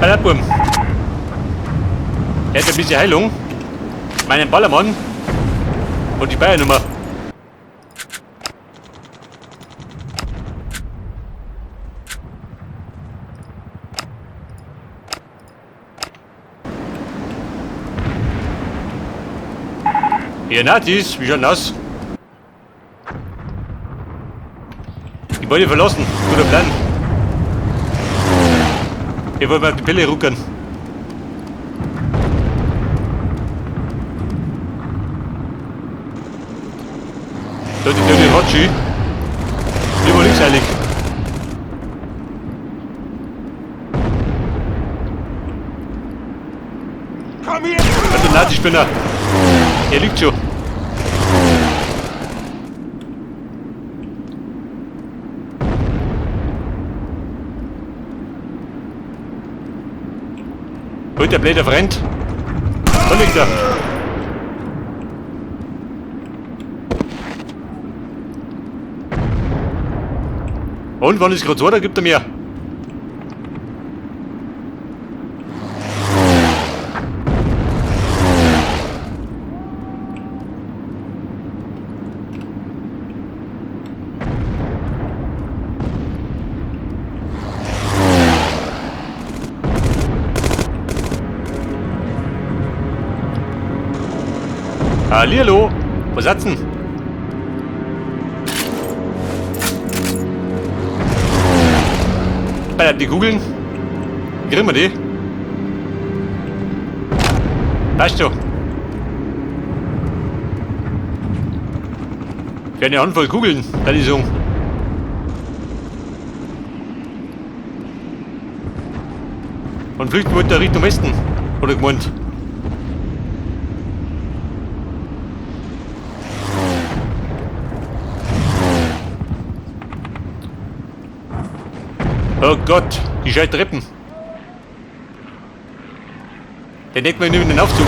Ballerburm. Der hat ein bisschen Heilung. Meinen Ballermann. Und die Bayernummer. Ihr Nazis, wie schaut denn aus? Gebäude verlassen, guter Plan. Wir wollen mal auf die Pille ruckern. Da die Dirty Rotschi. Lieber links eilig. Komm her! Der Nazi-Spinner. Er liegt schon. Holt der blöde Freund. Da liegt er. Und wann ist gerade so, da gibt er mir. Hallihallo. Was hat's denn? Bei die Kugeln. Kriegen wir die? Passt schon. Für eine Handvoll Kugeln, da die sagen. Und flüchten wollte er Richtung Westen, hat er gemeint. Oh Gott, die scheiß Treppen. Den deckt man nicht mit den Aufzug.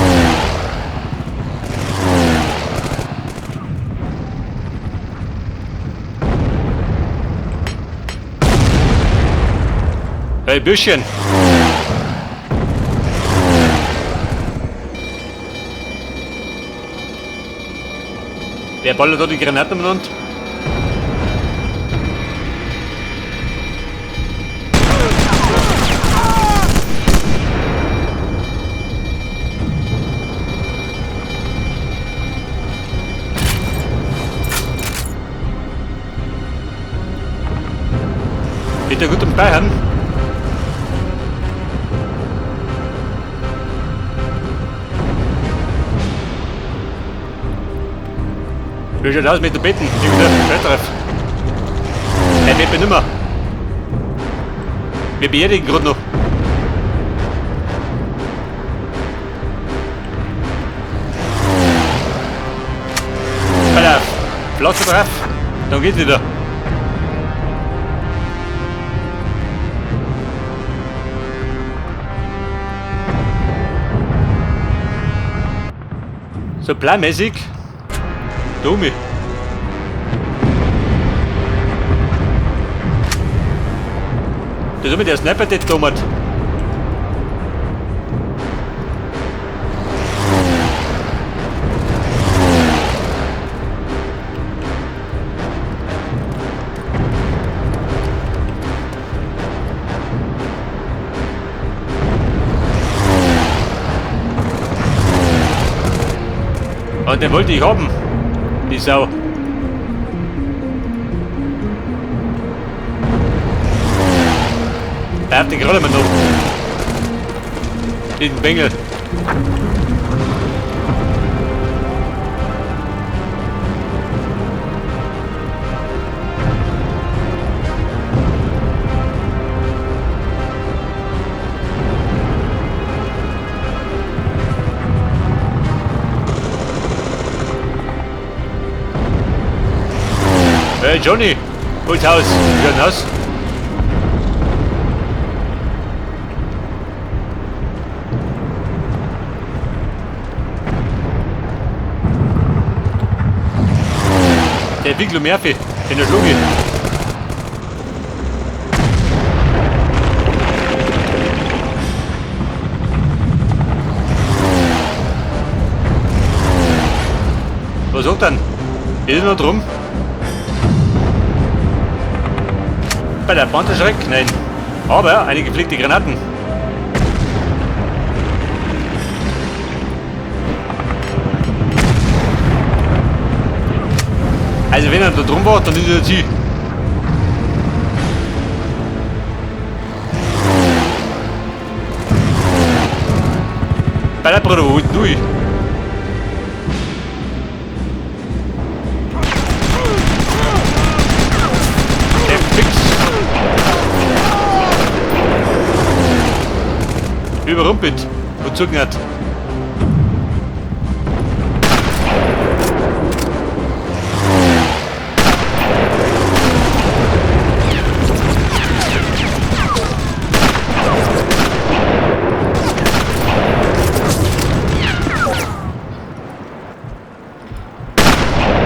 Hey, Bürschchen. Wer ballert da die Granaten umeinander? Geht ja gut um Bayern. Wie schaut aus mit den Betten? Ich wieder Scheiß drauf. Hey, Beppe nimmer. Wir beerdigen gerade noch. Alter, Platz drauf. Dann geht's wieder. So planmäßig. Dummi. Das ist immer der Sniper, der dummert. Und den wollte ich haben. Die Sau. Er hat den gerade mal noch. Den Bengel. Hey Johnny, hol's Haus. Wie aus? Der Winkler Murphy in der Schluge. sagt dann? Ist er noch drum? Bei der Panzerschreck? Nein. Aber eine gepflegte Granaten. Also wenn er da drum war, dann ist er sie. Bei der Bruder, wo ist du? Der fix. Überrumpelt und zugehört.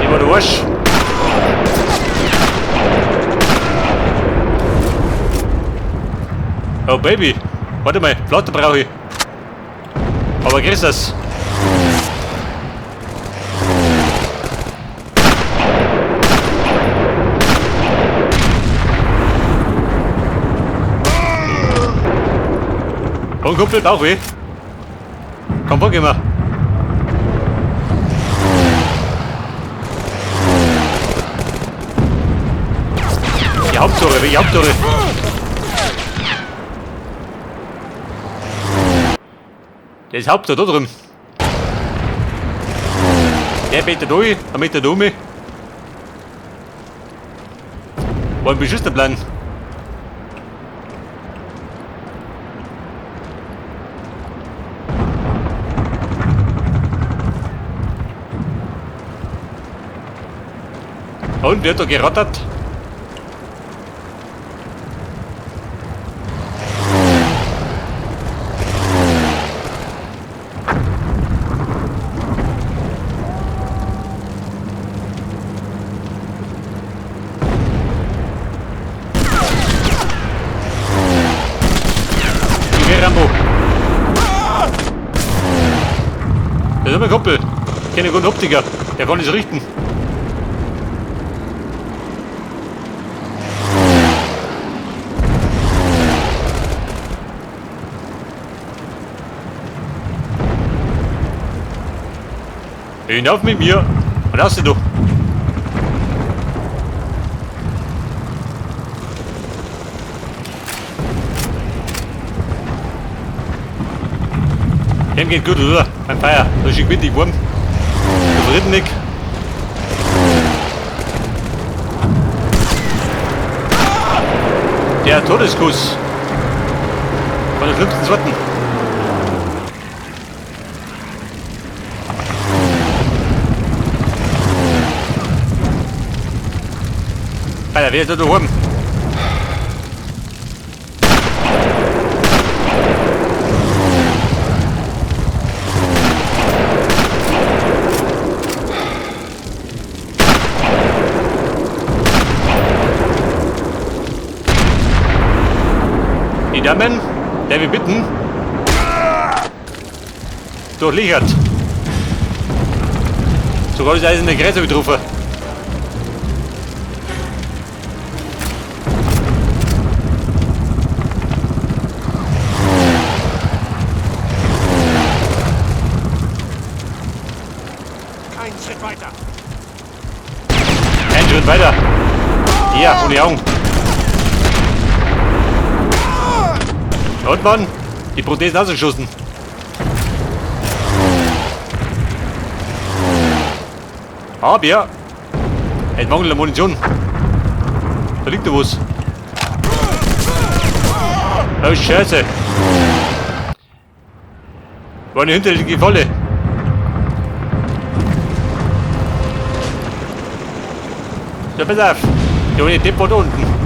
Ich war der Arsch. Oh Baby, warte mal, Platte brauche ich. Aber grüß das. Oh, Kumpel, Bauchweh. Komm, vor, gehen wir. Die Haupttore, welche Haupttore? Das Haupttor da drüben. Der betet durch, damit der Dumme. War ein beschissener Plan. Und wird da gerattert? Wie Rambo. Das ist mein Kumpel. Keine guten Optiker. Der kann es richten. Hinauf mit mir. Und hast du? Dem geht gut, oder? Beim Feier. Da ist gemütlich warm. Zufriedenig. Der Todeskuss. Von der schlimmsten Sorten. Alter, wer ist da daheim? Die Damen, der wir bitten, durchlöchert. Sogar das eiserne Grenze getroffen. Kein Schritt weiter. Ein Schritt weiter. Ja, ohne Augen. Und Mann, die Prothesen ausgeschossen. Aber ja, es mangelt an Munition. Da liegt doch was. Oh Scheiße. War eine hinterlistige Falle. So, pass auf. Der ohne Depot da unten.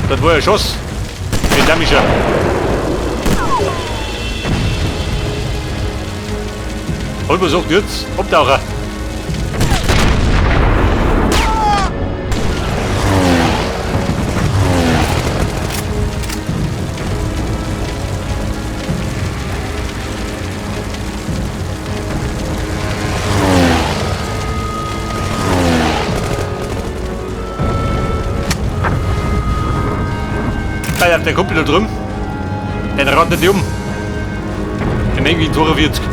Das war ja Schuss. Mit Damischer. Und was sagt jetzt? Abtaucher. Hey, der Kumpel da drüben. Den rattert die um. Im irgendwie 42.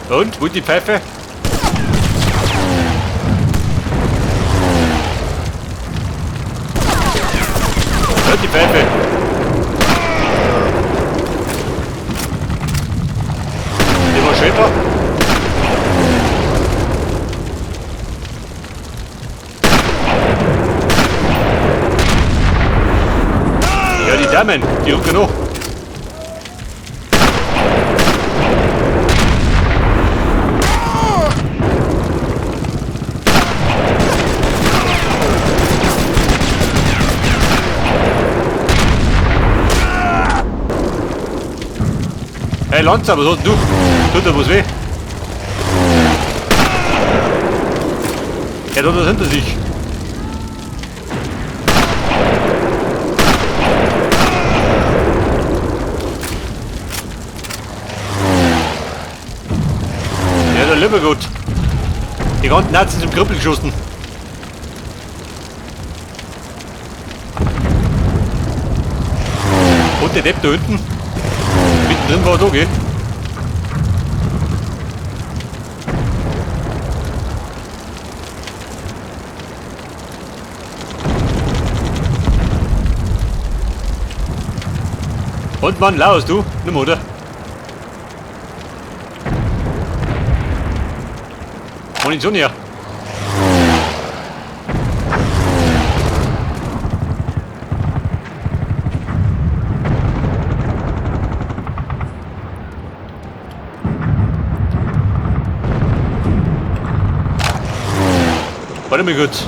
Und? Wo die Pfeife? Und die Pfeife! Die war schön da. Ja, die Damen, die rücken noch. Hey Lanzer, was hast denn du? Tut dir was weh? Er hat das hinter sich. Ja, der lieber Gott. Die ganzen Nazis im Krüppel geschossen. Und der Depp da hinten. Mittendrin war er da, gell? Und Mann, laus du? Nimm, oder? Munition hier. Warte mal kurz.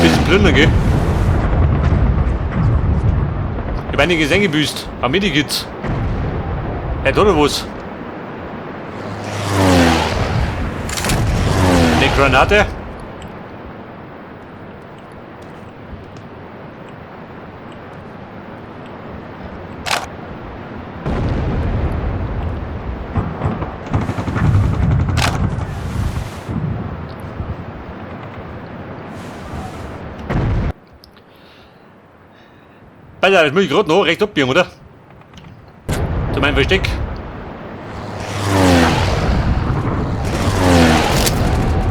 Bisschen plündern, gell? Ich hab einiges eingebüßt. Am Medikit. Er hat oder was? Eine Granate. Alter, das muss ich gerade noch rechts abbiegen, oder? Zu meinem Versteck.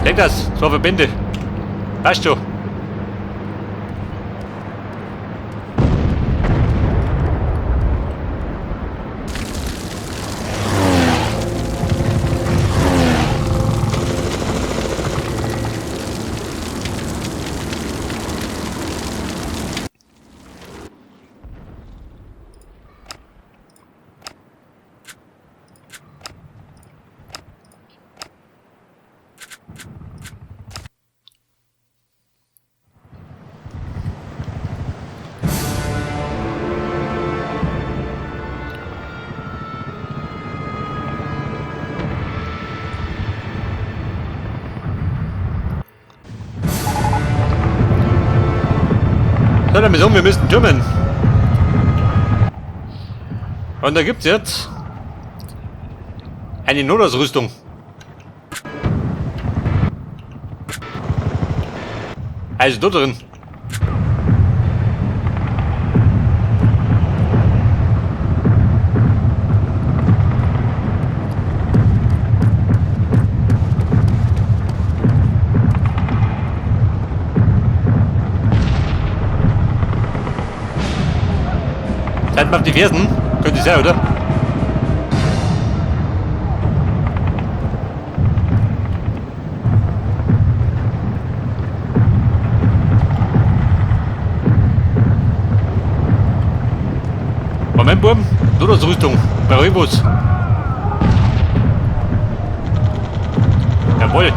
Denk das, zwei Verbände. Passt schon. So, dann wir müssen türmen. Und da gibt's jetzt eine Notausrüstung. Also da drin. Seid mal auf die Fersen. Könnte sein, oder? Moment, Buben. Notausrüstung. Bei Rebus. Jawohl.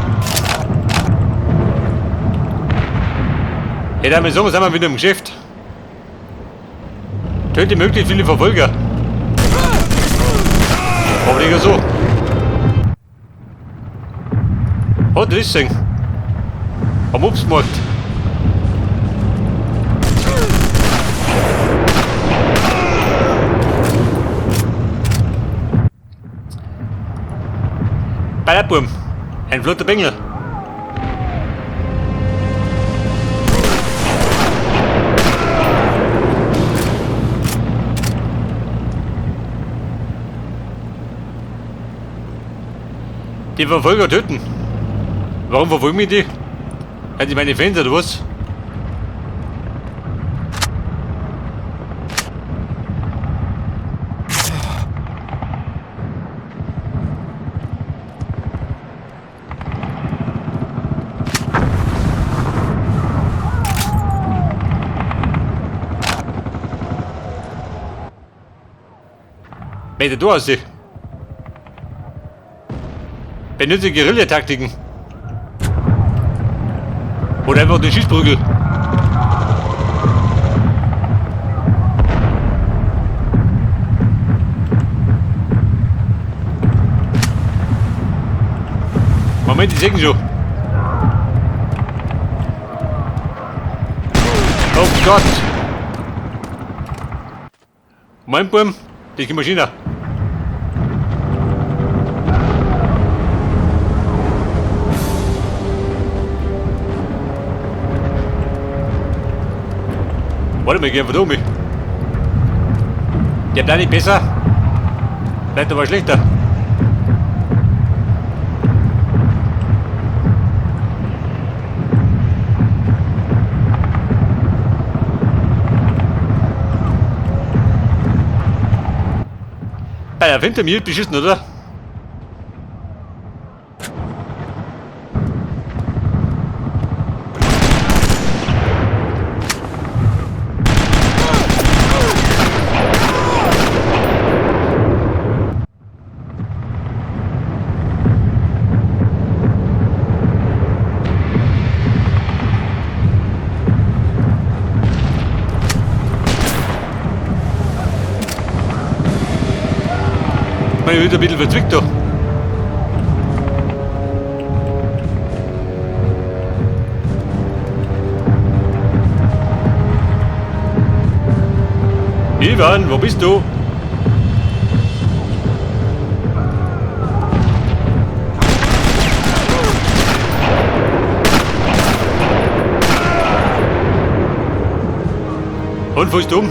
Ja, damit sagen, sind wir wieder im Geschäft. Töte möglichst viele Verfolger. Hoffentlich so. Hat das gesehen? Am Obstmarkt. Ballerburm. Ein flotter Bengel. Die Verfolger töten. Warum verfolgen mich die? Sind die meine Fans oder was? Meter du aus dich. Benutze Guerillataktiken. Oder einfach den Schießprügel. Moment, die sehen schon. Oh Gott. Moment, Bum. Die Maschine. Warte mal, ich geh einfach da um mich. Der bleibt nicht besser. Bleibt aber schlechter. Bei der Winter mir beschissen, oder? Meine wieder ein bisschen verzwickt da. Ivan, wo bist du? Und wo ist du?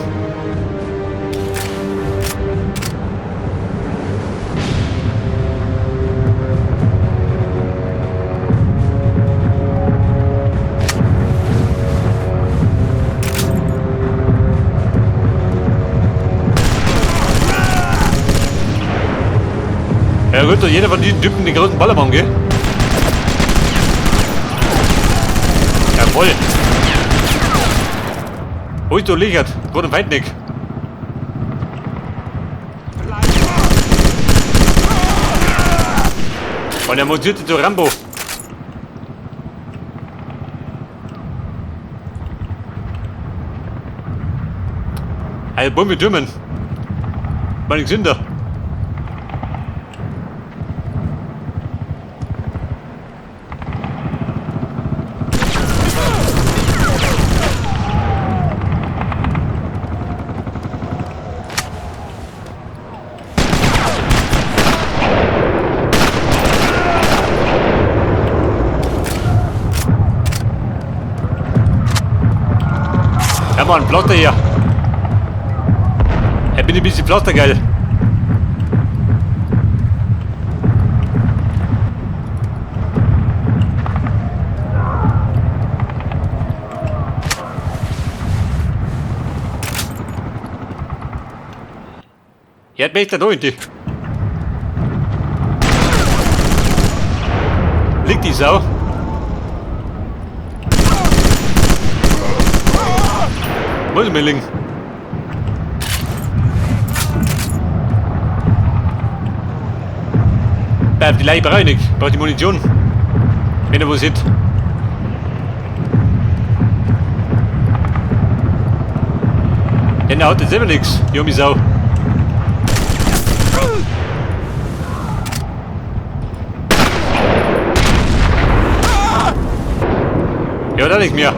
Ja gut, jeder von diesen Typen den großen Ballermann, gell? Jawohl! Wo ist du Lichert? Gerade im Feindnick. Und er montierte zu Rambo. Eine Bombe Türmen. Meine Gesünder. Ja Mann, Pflaster hier. Ich bin ein bisschen Pflastergeil. Ja, mich da durch. Liegt die Sau? Muss ich mir liegen. Bleib die Leiche brauche ich nicht. Brauche die Munition. Wenn er wo sitzt. Denn er hat jetzt selber nichts, die arme Sau. Ja, da nicht mehr.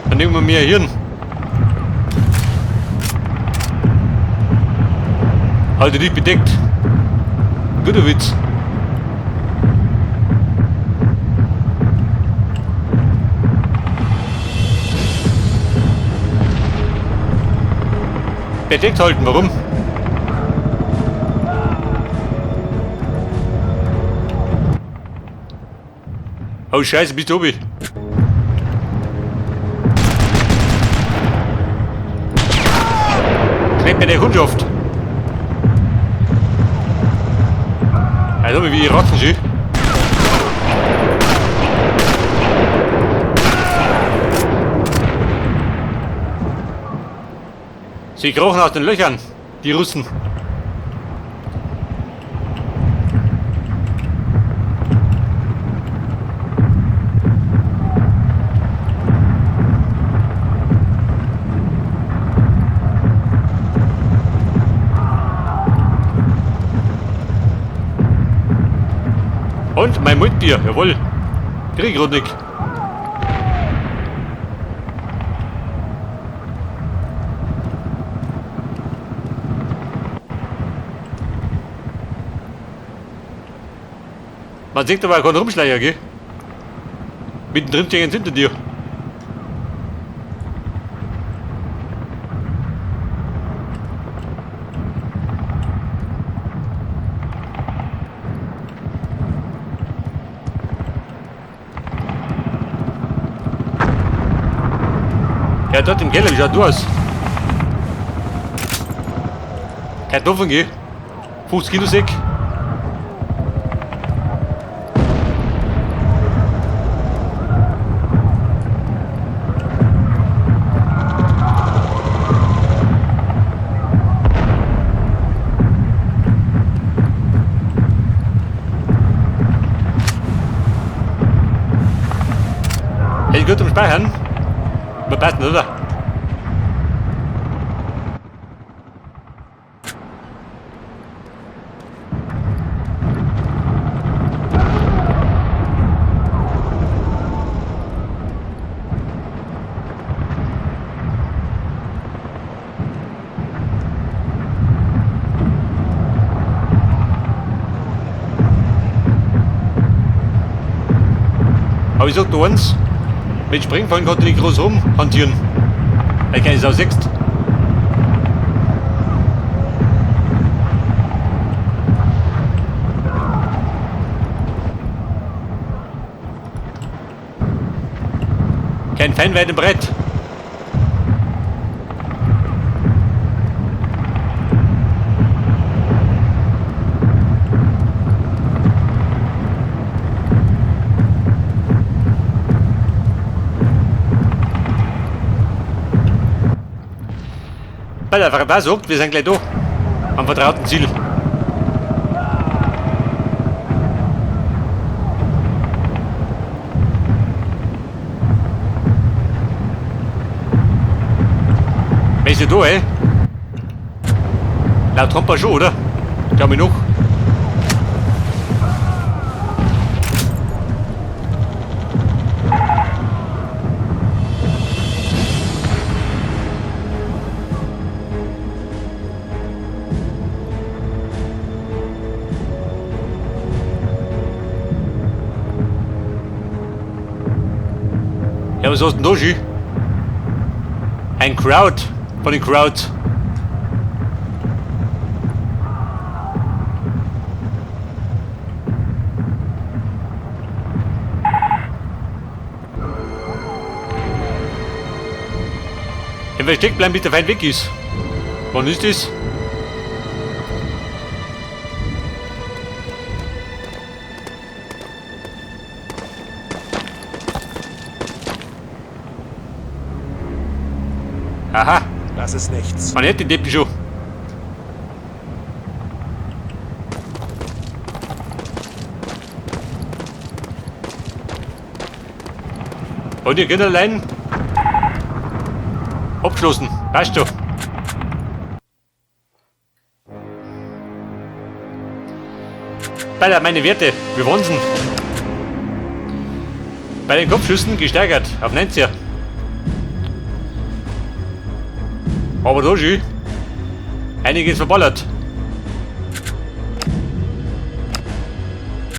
Dann nehmen wir mehr Hirn. Halte dich bedeckt. Guter Witz. Bedeckt halten, warum? Oh Scheiße, bist du oben? Klebt mir der Kundschaft. Also wie die Ratten schön. Sie krochen aus den Löchern, die Russen. Und mein Mundbier, jawohl. Krieg. Man sieht aber keinen Rumschleicher, gell? Mittendrin stehen hinter dir. Ja, dort im Keller, wie schaut du aus? Kartoffeln, gell? 50 Kilo Säck. Hey, gut zum Speichern. Aber passt nicht, oder? Aber ich sag dir eins, mit Springfallen kann ich nicht groß rumhantieren. Weil keine Sau siehst. Kein Fan weit im Brett. Weil der Frau sagt, wir sind gleich da. Am vertrauten Ziel. Wer ist denn da, ey? Laut Tromper schon, oder? Glaub ich noch. Ja, was hast du denn da schon? Ein Crowd von den Crowds. Im Versteck bleiben, bis der Feind weg ist. Wann ist das? Aha. Das ist nichts. Man hätte den Deppen schon. Und ihr geht allein. Abgeschlossen. Passt schon. Alter, meine Werte. Wie waren's denn? Bei den Kopfschüssen gesteigert auf 19. Aber da schon einiges verballert.